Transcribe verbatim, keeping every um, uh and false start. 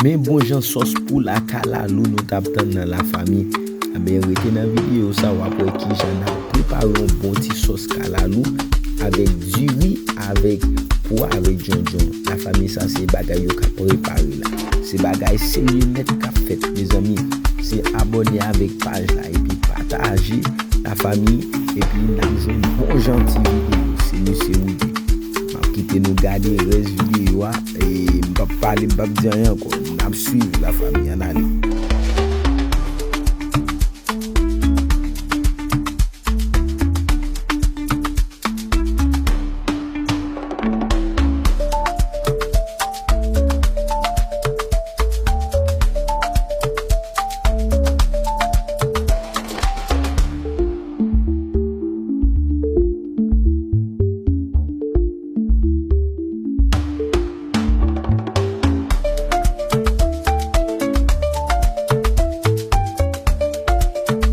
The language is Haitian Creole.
Men bon jan sòs poul a kalalou nou t ap tann nan, lafanmi. Enben, rete nan videyo sa, w ap wè kijan n ap prepare yon bon ti sòs kalalou avèk diri, avèk pwa, avèk djondjon. Lafanmi, sa se bagay yo ka prepare la. Se bagay serye nèt k ap fèt, mezanmi. Se abòne avèk paj la epi pataje, lafanmi, epi n ap jwenn bon jan ti videyo. Se mesye Woude. M ap kite nou gade rès videyo a. E m p ap pale, m p ap di anyen ankò. N ap swiv, lafanmi, ann ale.